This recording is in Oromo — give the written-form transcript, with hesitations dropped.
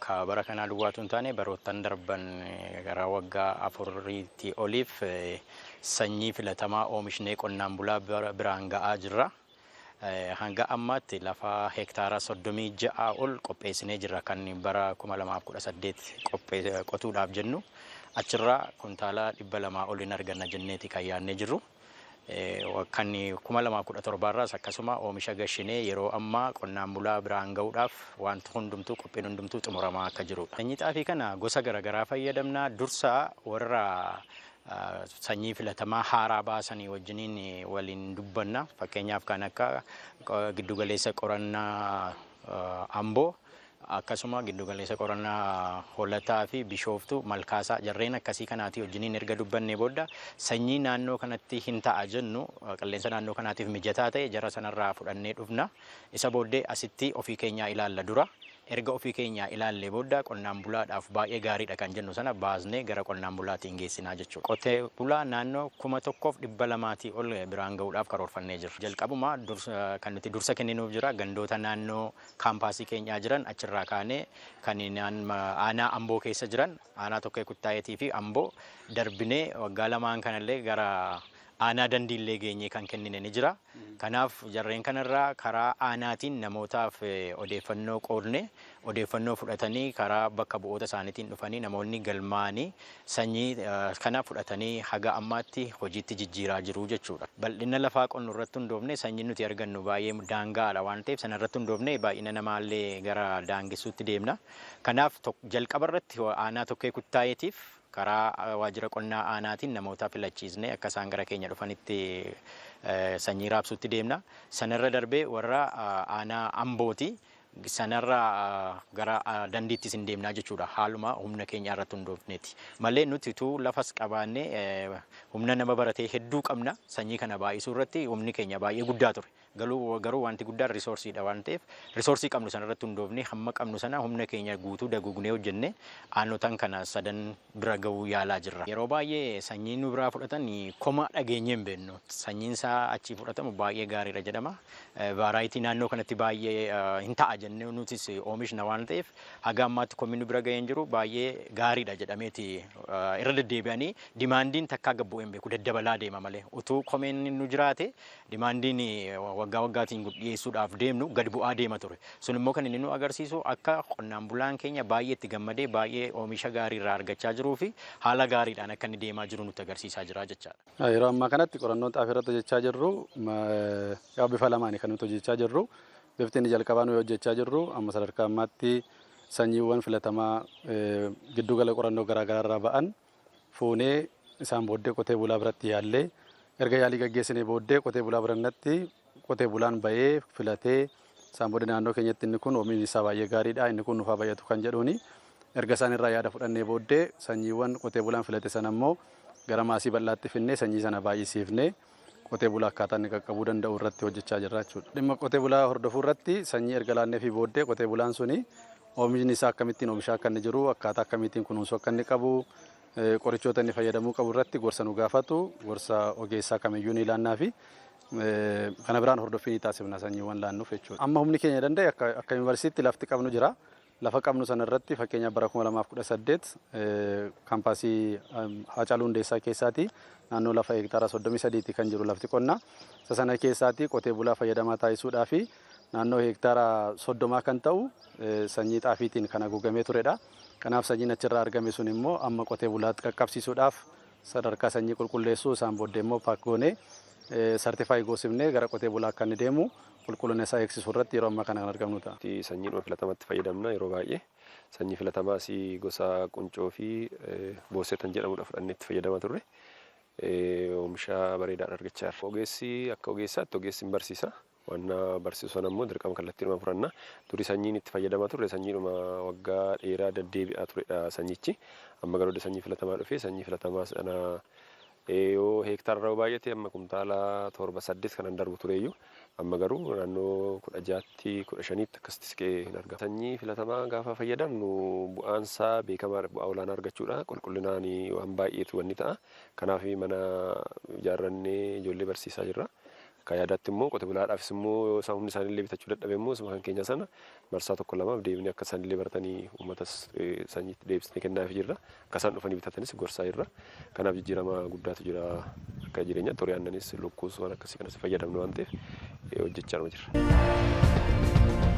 Ka bara kanaa duwwaatu hin taane, baroottan darban gara waggaa 4tti oliif sanyii filatamaa oomishnee qonnaan bulaa biraan ga'aa jirra. Hanga ammaatti lafa hektaara 36 ol qopheessinee jirra, kan bara 2018 qotuudhaaf jennu. Achirraa kuntaala 200 ol hin arganna jenneeti kan yaadnee jirru. Kan 2017 irraas akkasuma oomisha gashinee yeroo ammaa qonnaan bulaa biraan ga'uudhaaf wanti hundumtuu, qophiin hundumtuu xumuramaa akka jirudha. Sanyii xaafii kana gosa garaagaraa fayyadamna. Dursa warra sanyii filatamaa haaraa baasanii wajjiniin waliin dubbanna. Fakkeenyaaf kan akka giddugaleessa qorannaa Amboo, akkasuma giddugaleessa qorannaa Holataa fi Bishooftuu, Malkaasaa, jarreen akkasii kanaatii wajjiniin erga dubbannee booda, sanyii naannoo kanatti hin ta'a jennu, qilleensa naannoo kanaatiif mijataa ta'e jara sanarraa fudhannee dhufna. Isa booddee asitti ofii keenyaa ilaalla dura. Erga ofii keenyaa ilaallee booda, qonnaan bulaadhaaf baay'ee gaariidha kan jennu sana baasnee gara qonnaan bulaatiin geessinaa jechuudha. Qotee bulaa naannoo 1200 ol biraan ga'uudhaaf karoorfannee jirra. Jalqabuma kan nuti dursa kenninuuf jira gandoota naannoo kaampaasii keenyaa jiran, achirraa kaanee kan aanaa Amboo keessa jiran, aanaa Tokkee Kuttaayeetii fi Amboo darbinee, waggaa 2n kanallee gara aanaa Dandiillee geenyee kan kennine ni jira. Kanaaf jarreen kanarraa karaa aanaatiin namootaaf odeeffannoo qoodne, odeeffannoo fudhatanii, karaa bakka bu'oota isaaniitiin dhufanii, namoonni galmaanii sanyii kana fudhatanii haga ammaatti hojiitti jijjiiraa jiru jechuudha. Bal'ina lafaa qonnu irratti hundoofne sanyiin nuti argannu baay'ee daangaadha waan ta'eef, sana irratti hundoofne baay'ina namaallee gara daangessuutti deemna. Kanaaf jalqaba irratti aanaa Tokkee Kuttaayeetiif karaa waajjira qonnaa aanaatiin namoota filachiisnee akka isaan gara keenya dhufanitti sanyii raabsuutti deemna. Sanarra darbee warra aanaa Ambooti. Sanarra gara Dandiittis hin deemnaa jechuudha. Haaluma humna keenya irratti hundoofneeti. Malee nuti utuu lafas qabaannee, humna nama baratee hedduu qabna. Sanyii kana baay'isuu irratti humni keenya baay'ee guddaa ture. Garuu wanti guddaan resourceiidha waan ta'eef, resource qabnu sana irratti hundoofnee, hamma qabnu sana humna keenya guutuu daguugnee hojjennee aanotan kana sadan bira ga'uu yaalaa jirra. Yeroo baay'ee sanyii nu biraa fudhatan koma dhageenyee hin beeknu. Sanyiin isaa achii fudhatamu baay'ee gaariidha jedhama. Variety naannoo kanatti baay'ee hin ta'a jennee nutis oomishna waan ta'eef, haga ammaatti komii nu bira ga'ee hin jiru. Baay'ee gaariidha jedhameeti irra deddeebi'anii, demandiin takkaa gad bu'ee hin beeku, daddabalaa deema malee. Utuu komeen nu jiraate, demandiin waggaa waggaatiin dhiyeessuudhaaf deemnu gad bu'aa deema ture. Sun immoo kan inni nu agarsiisu akka qonnaan bulaan keenya baay'ee itti gammadee, baay'ee oomisha gaarii irraa argachaa jiruu fi haala gaariidhaan akka inni deemaa jiru nutti agarsiisaa jira jechaadha. Yeroo ammaa kanatti qorannoon xaafii irratti hojjechaa jirru bifa lamaani kan nuti hojjechaa jirru. Bifti inni jalqabaa nuyi hojjechaa jirru, amma sadarkaa ammaatti sanyiiwwan filatamaa giddugala qorannoo garaagaraa irraa ba'an fuunee, isaan booddee qotee bulaa biratti yaallee, erga yaalii gaggeessinee booddee qotee bulaa birannatti qotee bulaan ba'ee filatee, isaan booddee naannoo keenyatti inni kun oomishni isaa baay'ee gaariidha, inni kun nufaa baay'atu kan jedhuuni, erga isaan irraa yaada fudhannee booddee, sanyiiwwan qotee bulaan filate sana immoo gara maasii bal'aatti finnee, sanyii sana baay'isiifnee qotee bulaa akkaataa inni qaqqabuu danda'u irratti hojjechaa jirra jechuudha. Dhimma qotee bulaa hordofuu irratti, sanyii erga laannee fi booddee qotee bulaan suni oomishni isaa akkamittiin oomishaa akka inni jiru, akkaataa akkamittiin kunuunsuu akka inni qabu, qorichoota inni fayyadamuu qabu irratti gorsa nu gaafatu, gorsa ogeessaa kamiyyuu ni laannaa fi kana biraan hordoffii ni taasifna sanyiiwwan laannuuf jechuudha. Amma humni keenya danda'e, akka yuunivarsiitti lafti qabnu jira. Lafa qabnu sana irratti, fakkeenyaaf bara 2018 kaampaasii Haacaaluu Hundeessaa keessaati naannoo lafa hektaara 33ti kan jiru lafti qonnaa. Isa sana keessaati qotee bulaa fayyadamaa taasisuudhaa fi naannoo hektaara 30 kan ta'u sanyii xaafiitiin kan haguugamee turedha. Kanaaf sanyiin achirraa argame sun immoo amma qotee bulaatti qaqqabsiisuudhaaf sadarkaa sanyii qulqulleessuu, isaan booddee immoo pack goonee, certify goosifnee gara qotee bulaa akka inni deemu qulqullina isaa eegsisuu irratti yeroo ammaa kana kan argamnu ta'a. Sanyiidhuma filatamatti fayyadamna yeroo baay'ee. Sanyii filatamaas gosa quncoo fi boosetan jedhamudha fudhannee itti fayyadamaa turre. Oomisha bareedaadha argachaa jirra. Ogeessi akka ogeessaatti ogeessi hin barsiisa. Wanna barsiisu sana immoo dirqama kallattiidhuma fudhanna. Duri sanyiin itti fayyadamaa turre sanyiidhuma waggaa dheeraa deddeebi'aa turedha sanyichi. Amma garuu sanyii filatamaa dhufee, sanyii filatamaa sana yoo heektaarra baay'ate amma kumtaala 7, 8 kanan darbu tureyyuu, amma garuu naannoo 16tti, 15tti akkasitti siqee hin argama. Sanyii filatamaa gaafa fayyadamnu bu'aansaa beekamaadha, bu'aa olaanaa argachuudha. Qulqullinaan waan baay'eetu wanni ta'a. Kanaaf mana ijaarrannee ijoollee barsiisaa jirra. Akka yaadaatti immoo qote bulaadhaafis immoo yoo isaan humni isaaniillee bitachuu dadhabe immoo isuma kan keenya sana marsaa tokko lamaaf deebinee akka isaanillee baratanii uummatas sanyiitti deebisnee kennaafii jirra. Akka isaan dhufanii bitatanis gorsaa jirra. Kanaaf jijjiirama guddaatu jira akka jireenyaatti horii aannanis lukkuus waan akkasii kanas fayyadamnu waan ta'eef hojjechaa jirra.